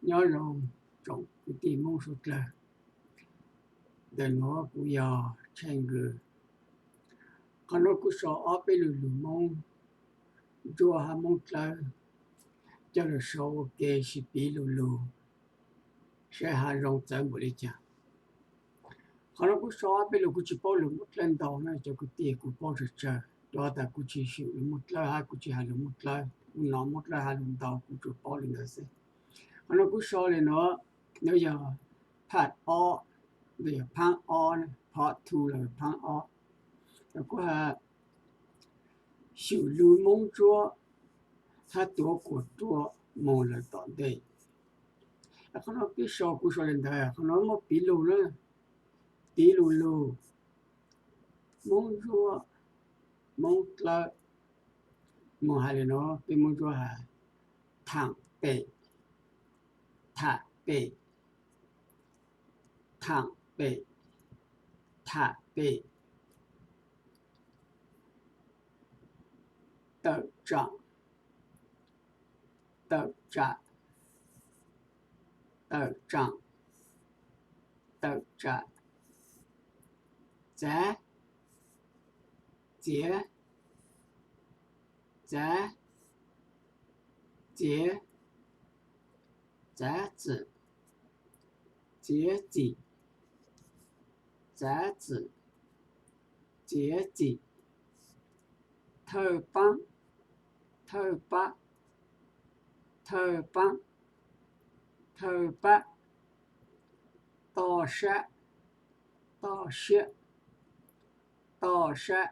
Nyob zoo tsoom kwv tij Hmoob suav dlawg, ntawm nuav kuv yog Tsheej Nkws. Qhov nuav kuv sau ob peb lug lug Moob Ntsuab hab Moob Dlawb coj lug sau ua ke sib piv lug lug, saib hab zoo txawv npaum li cas. Qhov nuav kuv sau ob peb lug, kuv tsi paub lug Moob Dlawb ntau na cov kwv tij, kuv paub tsawg tsawg, rua tas kuv tsi xyum lug Moob Dlawb hab kuv tsi has lug Moob Dlawb, kuv nov Moob Dlawb hab lug ntau kuv tsuas paub li ntawd xwb. Qhov nuav kuv sau le nuav, nuav yog part ob, nuav yog phaab ob, part two los phaab ob. Kuv has xyum lug Moob Ntsuab hab tuav kuas ruaj moog lawm tom ntej. Qhov nuav peb sau, kuv sau le ntawd, qhov nuav muab piv lug na, piv lug lug, Moob Ntsuab, Moob Dlawb, moog has le nuav, peb Moob Ntsuab has thaam pem, thaam pem, thaam pem, thaam pem, tawm tsaam, tawm tsaam, tawm tsaam, tawm tsaam, txav, txiav, txav, txiav, txav txim, txiav txim, txav txim, txiav txim, thawj paab, thawj pab, thawj paab, thawj pab, toj sab, toj siab, toj sab,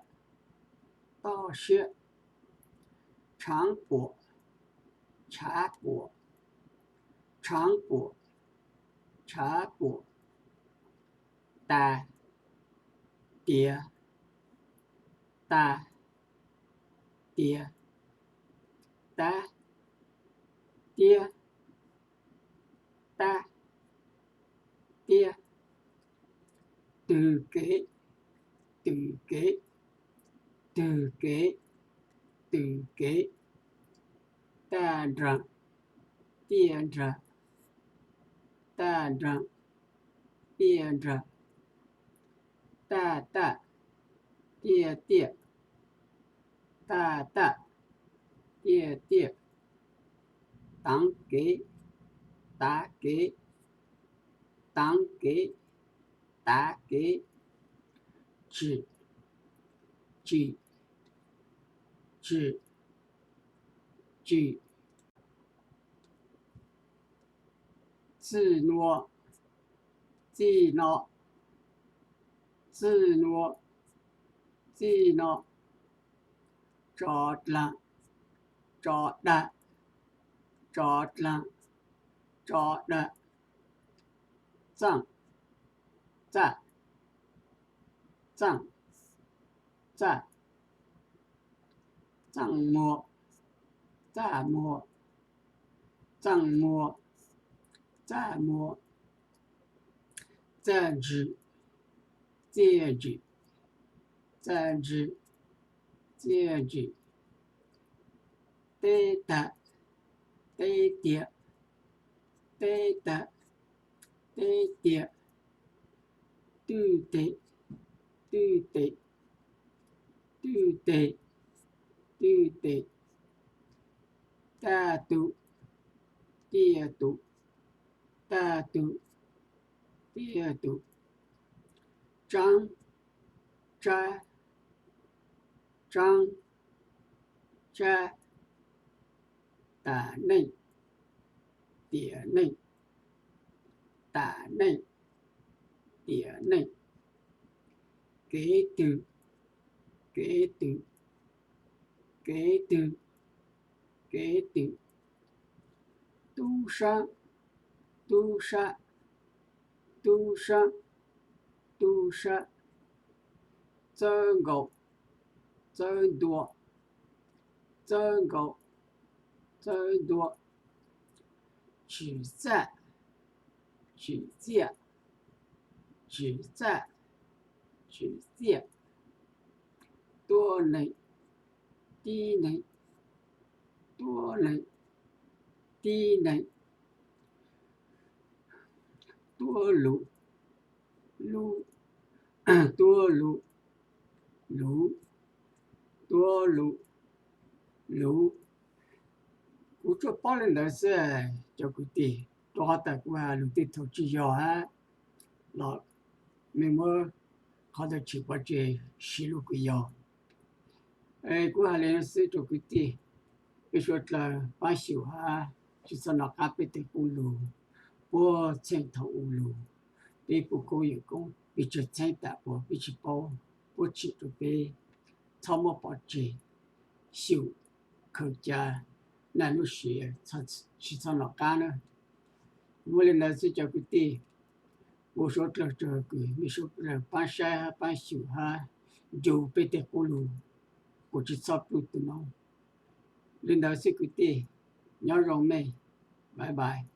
toj siab, tshaav puam, tshaav puam, tshaav puam, tshaav puam, tas, tiav, tas, tiav, tab, tiab, tab, tiab, tws kev, tws kev, tws kev, tws kev, taj nraag, tiaj nraag, taj nraag, tiaj nraag, taj taj, tiaj tiaj, taj taj, tiaj tiaj, taav kev, tav kev, taav kev, tav kev, tsim, tsim, tsim, tsim, txij nua, txij no, txij nua, txij no, tso dlaag, tso dag, tso dlaag, tso dag, txaaj, txaj, txaaj, txaj, txaaj muag, txaj muag, txaaj muag, txaj muag, txaj ntswg, txiaj ntswg, txaj ntswg, txiaj ntswg, teb tag, teb tiag, teb tag, teb tiag, twj teg, twj teg, twj teg, twj teg, taj tus, tiaj tus, taj tus, tiaj tus, tsaab, tsab, tsaab, tsab, tam neej, tiam neej, tam neej, tiam neej, kev twg, kev twg, kev twg, kev twg, tub sab, tub sab, tub sab, tub sab, txawb nkaus, txawb ntua, txawb nkaus, txawb ntua, tsim txaj, tsim txiaj, tsim txaj, tsim txiaj, tuab neeg, tib neeg, tuab neeg, tib neeg, Tuab lus, lus, tuab lus, lus, tuab lus, lus. Kuv tsuas paub li ntawd xwb cov kwv tij, rau qhov tas kuv has lus tej thaum tsis yog hab los mej muab qhov tau tshwm pov tseg siv lub kws yog. Kuv has li no xwb rau kwv tij, peb suav dlawg paab xyum hab tsis txhob nov qab peb tej qub lug puag txheej thaum u lug. Peb puj koob yawm koob peb tsis txheeb tam puas peb tsis paub, puab tshwm rau peb txhob muab pov tseg, xyum, khaws ca, naj nub siv, tsis txhob nov qab na. Muaj li ntawd xwb cov kwv tij, kuv suav dlawg tsaug kws mej suav dlawg paab saib hab paab xyum hab nrug peb tej qub lug, kuv tsis txhob plub tug noob. Li ntawd xwb kwv tij, nyob zoo mej, bye bye.